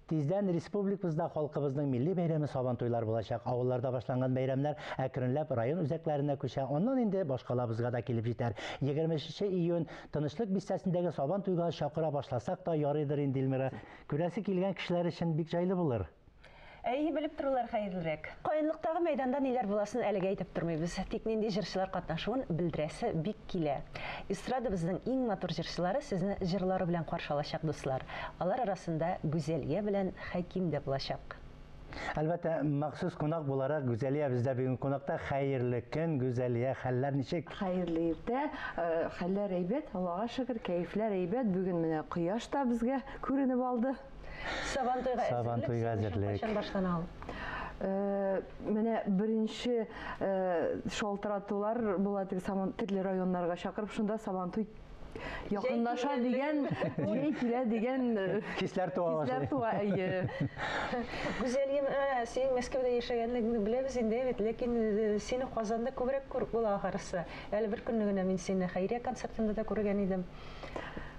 Тиздән республикабызда халкыбызның милли бәйрәме Сабантуйлар булачак. Авылларда башланган бәйрәмнәр әкренләп район үзәкләренә күчә, аннан инде башкалабызга да килеп җитәр. 23 июнь Тынычлык бистәсендәге Сабантуйга чакыра башласак та ярыйдыр инде, Эльмира. Күрәсе килгән кешеләр өчен бик җайлы булыр. Әйе, белеп торулар хәерлерәк. Каенлыктагы мәйданда ниләр буласын әлегә әйтеп тормыйбыз. Тик нинди җырчылар катнашуын белдерәсе бик килә. Эстрадабызның иң матур җырчылары сезне җырлары белән каршы алачак, дуслар. Алар арасында Гүзәлия белән Хәким дә булачак. Әлбәттә, махсус кунак буларак Гүзәлия бездә бүген кунакта. Хәерле көн, Гүзәлия, хәлләр ничек? Хәерле иртә. Хәлләр әйбәт, Аллага шөкер, кәефләр әйбәт. Бүген менә кояш та безгә күренеп алды. Сабантуйга Сабантуйга әзерлек. Кайчан башлана ул? Менә беренче шалтыратулар була теге сабан төрле районнарга чакырып, шунда Сабантуй якынлаша дигән, җәй килә дигән хисләр туа башлый. Хисләр туа, әйе. Гүзәлием, синең Мәскәүдә яшәгәнлегеңне беләбез инде, бит, ләкин сине Казанда күбрәк күреп була ахрысы. Әле бер көнне генә мин сине хәйрия концертында да күргән идем.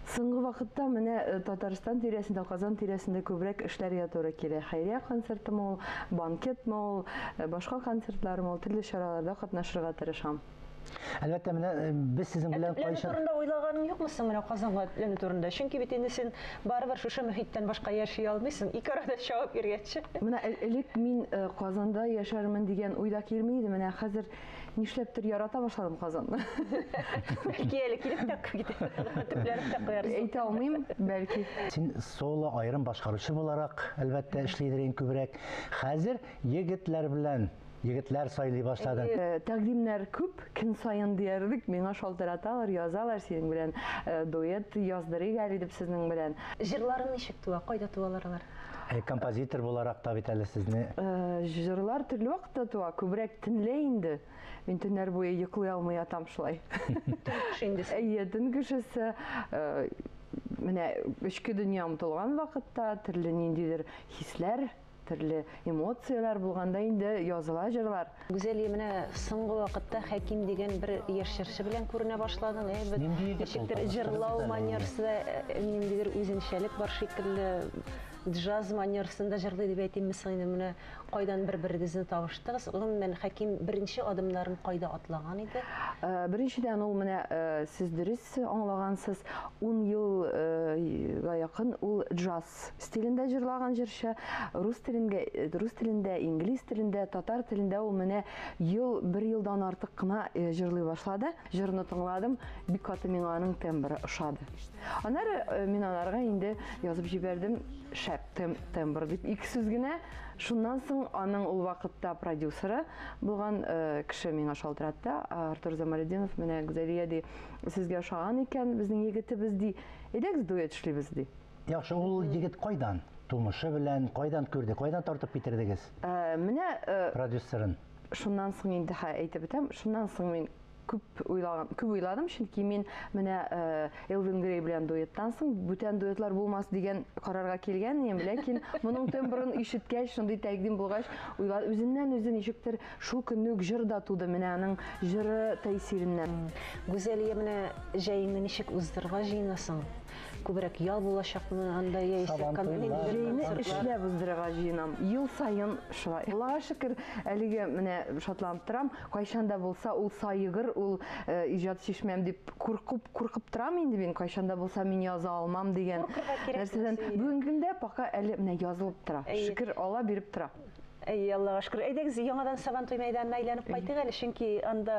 Соңгы вакытта менә Татарстан тирәсендә, Казан тирәсендә күбрәк эшләргә туры килә. Хәйрия концертымы ул, банкетмы ул, башка концертлармы ул, төрле чараларда катнашырга тырышам. Әлбәттә, менә без сезнең белән кайчан... Төпләнү турында уйлаганың юкмы соң менә Казанга төпләнү турында? Чөнки бит инде син барыбер шушы мөхиттән башка яши алмыйсың, ике арада чабып йөргәнче. Менә элек мин Казанда яшәрмен дигән уй да килми иде, менә хәзер нишләптер ярата башладым Казанны. Бәлки әле килеп тә төпләнеп тә куярсың. Әйтә алмыйм, бәлки. Син соло аерым башкаручы буларак, әлбәттә, эшлидер иң күбрәк. Хәзер егетләр белән егетләр сайлый башладың. Тәкъдимнәр күп, көн саен диярлек миңа шалтыраталар, язалар, синең белән дуэт яздырыйк әле дип сезнең белән. Җырларың ничек туа? Кайда туалар алар? Композитор буларак та бит әле сезне. Җырлар төрле вакытта туа, күбрәк төнлә инде. Мин төннәр буе йоклый алмый ятам шулай. Төн кеше инде син. Әйе, төн кешесе. Менә эчке дөньям тулган вакытта төрле ниндидер хисләр, төрле эмоцияләр булганда инде языла җырлар. Гүзәлия, менә соңгы вакытта Хәким дигән бер яшь җырчы белән күренә башладың, әйбәт. Нинди егет ул? Ничектер җырлау манерасы ниндидер үзенчәлек бар шикелле. Джаз манерасында җырлый дип әйтимме соң инде, менә кайдан бер-берегезне табыштыгыз? Гомумән, Хәким беренче адымнарын кайда атлаган иде? Беренчедән, ул менә сез дөрес аңлагансыз, 10 елга якын ул джаз стилендә җырлаган җырчы. Рус телендә, рус телендә, инглиз телендә, татар телендә ул менә ел, бер елдан артык кына җырлый башлады. Җырны тыңладым, бик каты миңа аның тембры ошады. Аннары мин анарга инде язып җибәрдем, шәп тембр дип ике сүз генә. Шуннан соң аның ул вакытта продюсеры булган кеше миңа шалтыратты. Артур Замалетдинов, менә Гүзәлия ди, сезгә ошаган икән безнең егетебез ди. Әйдәгез дуэт эшлибез ди. Яхшы, ул егет кайдан? Тумышы белән кайдан күрде? Кайдан тартып китердегез? Менә продюсерын. Шуннан соң инде әйтеп үтәм, шуннан соң мин күп уйлаган, күп уйладым, чөнки мин менә Элвин Грей белән дуэттан соң бүтән дуэтлар булмас дигән карарга килгән идем, ләкин моның тембрын ишеткәч, шундый тәкъдим булгач, уйлар үзеннән үзе ничектер шул көнне үк җыр да туды, менә аның җыры тәэсиреннән. Гүзәлия, менә җәеңне ничек уздырырга җыенасың? Күбрәк ял булачакмы анда яисә Җәйне эшләп уздырырга җыенам. Ел саен шулай. Аллага шөкер, әлеге менә шатланып торам. Кайчан да булса ул саегыр, ул иҗат чишмәм дип куркып, куркып торам инде мин. Кайчан да булса мин яза алмам дигән нәрсәдән. Бүгенге көндә пока әле менә язылып тора. Шөкер, Алла биреп тора. Әй, Аллага шөкер. Әйдәгез, яңадан Сабантуй мәйданына әйләнеп кайтыйк әле, чөнки анда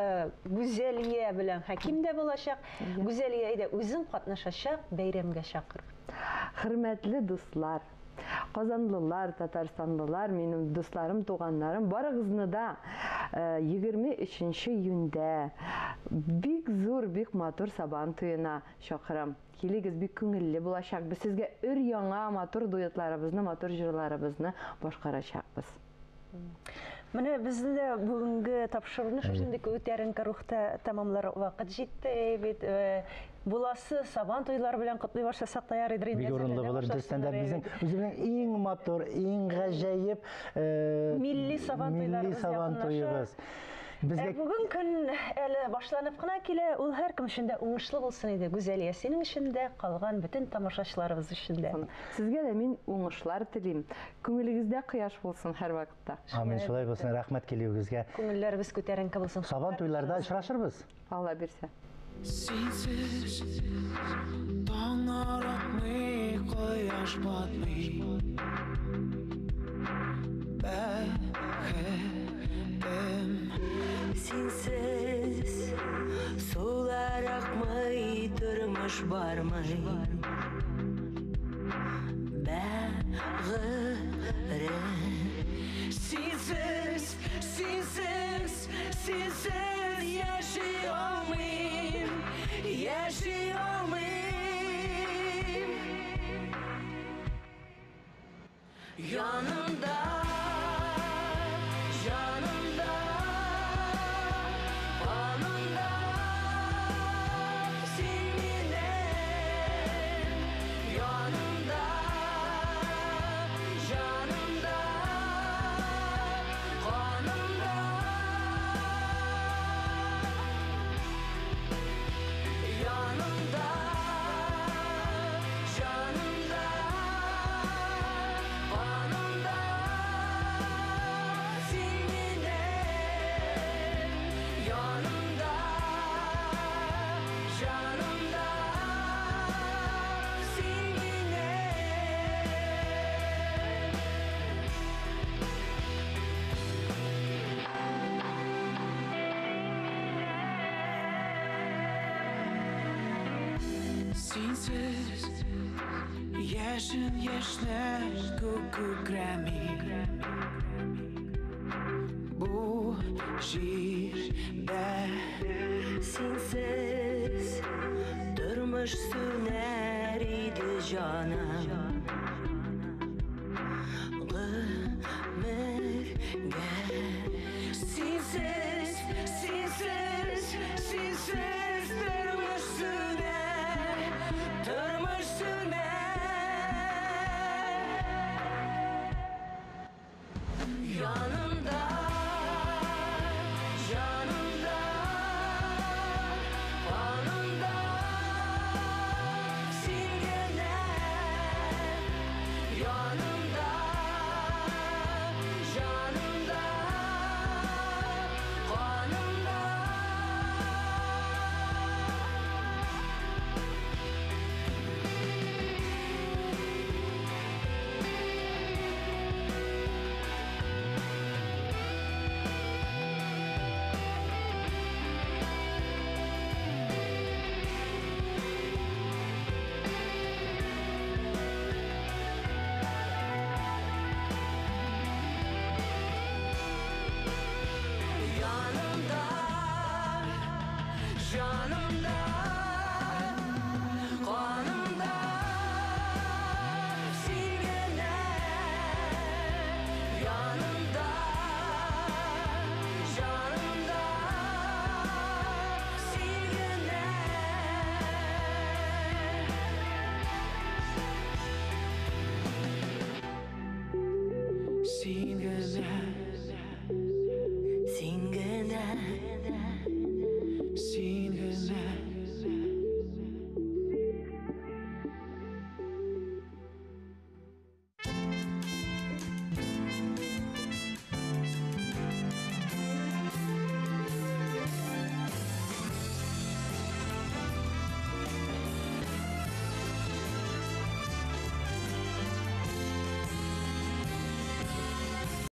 Гүзәлия белән Хәким дә булачак. Гүзәлия, әйдә, үзең катнашачак бәйрәмгә чакыр. Хөрмәтле дуслар, казанлылар, татарстанлылар, минем дусларым, туганнарым, барыгызны да 23 июньдә бик зур, бик матур Сабан туена чакырам. Килегез, бик күңелле булачак. Без сезгә өр-яңа матур дуэтларыбызны, матур җырларыбызны башкарачакбыз. Менә безнең дә бүгенге тапшыруны шушындый күтәренке рухта тәмамлар вакыт җитте бит. Буласы Сабан туйлары белән котлый башласак та ярыйдыр инде. Бик урынлы булыр. Дөрестән дә безнең үзебезнең иң матур, иң гаҗәеп милли Сабан туйларыбыз. Милли Сабан туебыз. Безгә Бүген көн әле башланып кына килә, ул һәркем өчен дә уңышлы булсын иде. Гүзәлия, синең өчен дә, калган бөтен тамашачыларыбыз өчен дә. Сезгә дә мин уңышлар телим. Күңелегездә кояш булсын һәрвакытта. Амин, шулай булсын. Рәхмәт килүегезгә. Күңелләребез күтәренке булсын. Сабан туйларда очрашырбыз. Алла бирсә. Синсез таңнар атмый, кояш батмый. Бәхетем. Синсез сулар акмый, тормыш бармый. Бәгырем. Синсез, синсез, синсез яши алмыйм, яши алмыйм. Yanımda, yanımda, anımda seninle. Yanımda, yanımda, kanımda. Yanımda, yanımda, kanımda seninle. Yanımda, yanımda seninle. Синсез яшен яшьнәп күк күкрәми. Бу җирдә. Синсез тормыш сүнәр иде, җаным. Гомергә. Синсез, синсез, синсез тормыш сүнәр, тормыш сүнәр. Yanımda, yanımda, anımda sen gene. Yanımda, yanımda, kanımda. Yanımda, yanımda,